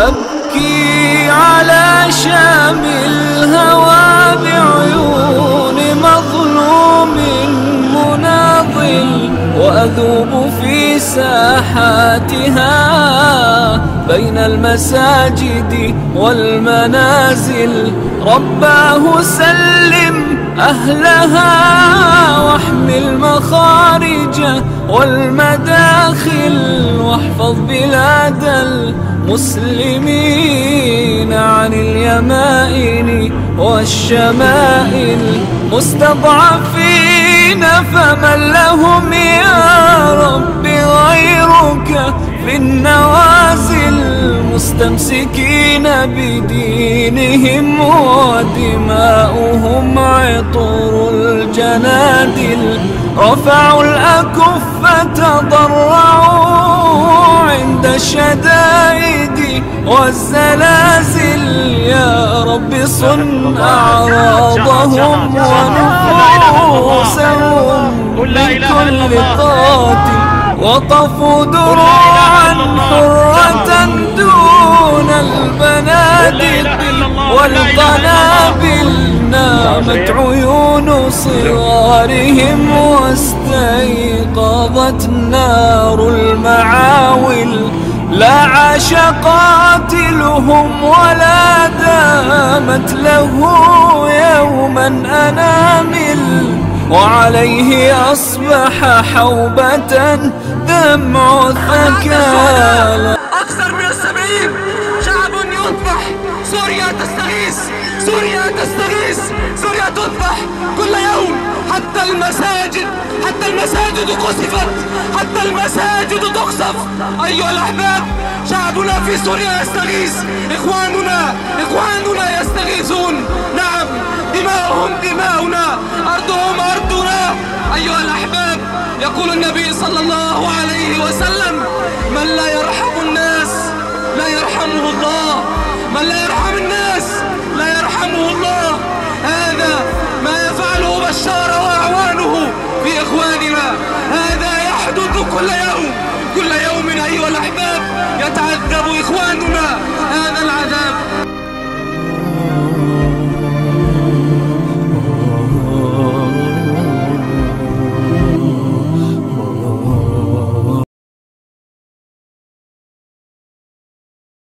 أبكي على شام الهوى بعيون مظلوم مناضل، وأذوب في ساحاتها بين المساجد والمنازل. رباه سلم أهلها واحمي المخارج والمداخل، واحفظ بلاد المسلمين عن اليمائن والشمائل. مستضعفين فمن لهم يا رب غيرك في النوازل، مستمسكين بدينهم ودماؤهم عطر الجنادل. رفعوا الأكف تضرعوا عند الشدائد والزلازل. يا رب صن أعراضهم ونفوسهم من كل قاتل، وقفوا دروعا حرة دون البنادق والقنابل. نامت عيون صغارهم واستيقظت نار المعاول. لا عاش قاتلهم ولا دامت له يوما أنامل، وعليه أصبح حوبة دمع الثكالى. أكثر من 70 شعب يذبح، سوريا تستغيث، سوريا تستغيث، سوريا تذبح كل يوم. حتى المساجد، حتى المساجد قصفت، حتى المساجد تقصف. أيها الأحباب، شعبنا في سوريا يستغيث، إخواننا إخواننا يستغيثون. نعم، دماؤهم دماؤنا، أرضهم أرضنا. أيها الأحباب، يقول النبي صلى الله عليه وسلم: من لا يرحم الناس لا يرحمه الله، من لا يرحم الناس لا يرحمه الله. هذا ما يفعله بشار وأعوانه في إخواننا، هذا يحدث كل يوم، كل يوم. أيها الأحباب، يتعذب إخواننا هذا العذاب.